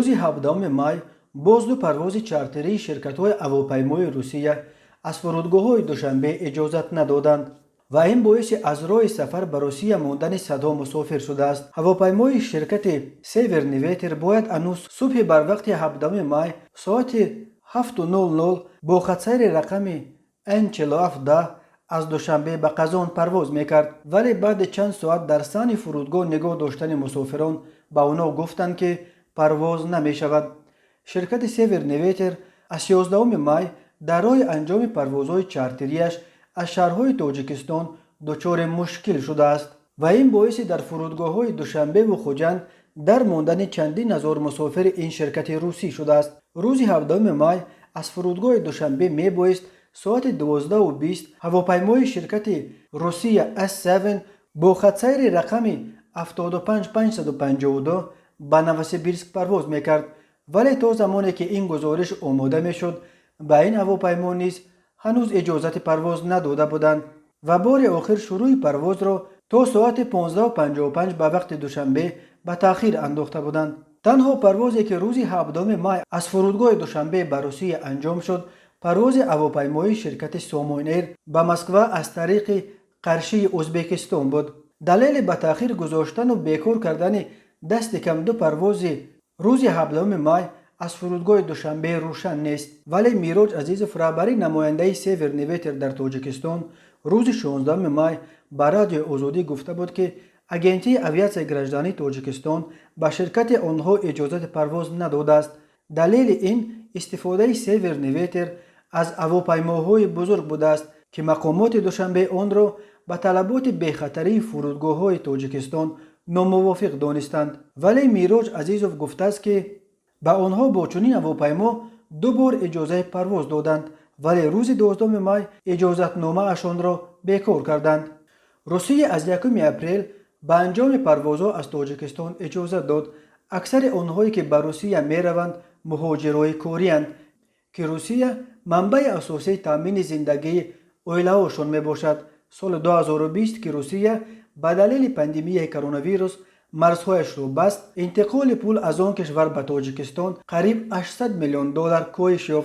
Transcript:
Рӯзи 17 май боз ду парвози чартерии ширкатҳои ҳавопаймои Русия аз фурудгоҳҳои Душанбе иҷозат надоданд ва ин боиси аз роҳи сафар ба Русия мондани садҳо мусофир шудааст. Ҳавопаймои ширкати «Северный ветер» бояд ҳанӯз субҳи барвақти 17 май соати 7:00 бо хатсайри рақами Н4710 аз Душанбе ба Қазон парвоз мекард, вале баъди чанд соат дар саҳни фурудгоҳ нигоҳ доштани мусофирон ба онҳо гуфтанд, ки парвоз намешавад. Ширкати «Северный ветер» аз 11 май дар роҳи анҷоми парвозҳои чартерияш аз шаҳрҳои Тоҷикистон дучори мушкил шудааст ва ин боиси дар фурудгоҳҳои Душанбеву Хуҷанд дар мондани чандин ҳазор мусофири ин ширкати русӣ шудааст. Рӯзи 17 май аз фурудгоҳи Душанбе мебоист соати 12:20 ҳавопаймои ширкати Русия С7 бо хатсайри рақами 75552 ба Новосибирск парвоз мекард, вале то замоне ки ин гузориш омода мешуд, ба ин ҳавопаймо низ ҳанӯз иҷозати парвоз надода буданд ва бори охир шурӯи парвозро то соати 15:55 ба вақти Душанбе ба таъхир андохта буданд. Танҳо парвозе, ки рӯзи 17 май аз фурудгоҳи Душанбе ба Русия анҷом шуд, парвози ҳавопаймоии ширкати «Сомон Эйр» ба Москва аз тариқи Қаршии Ӯзбекистон буд. Далели ба таъхир гузоштану бекор кардани дасти кам ду парвози рӯзи 17 май аз фурудгоҳи Душанбе рӯшан нест, вале Мироҷ Азизов, раҳбари намояндаи «Северный ветер» дар Тоҷикистон, рӯзи 16 май ба Радиои Озодӣ гуфта буд, ки Агентии авиатсияи граждании Тоҷикистон ба ширкати онҳо иҷозати парвоз надодааст. Далели ин истифодаи «Северный ветер» аз ҳавопаймоҳои бузург будааст, ки мақомоти Душанбе онро ба талаботи бехатарии фурудгоҳҳои Тоҷикистон номувофиқ донистанд. Вале Мироҷ Азизов гуфтааст, ки ба онҳо бо чунин ҳавопаймо ду бор иҷозаи парвоз доданд, вале рӯзи 12 май иҷозатномаашонро бекор карданд. Русия аз 1 апрел ба анҷоми парвозҳо аз Тоҷикистон иҷозат дод. Аксари онҳое, ки ба Русия мераванд, муҳоҷирои кориянд, ки Русия манбаи асосии таъмини зиндагии оилаҳошон мебошад. Соли 2020, ки Русия ба далели пандемияи коронавирус марзҳояшро баст, интиқоли пул аз он кишвар ба Тоҷикистон қариб 800 миллион доллар коҳиш ёфт.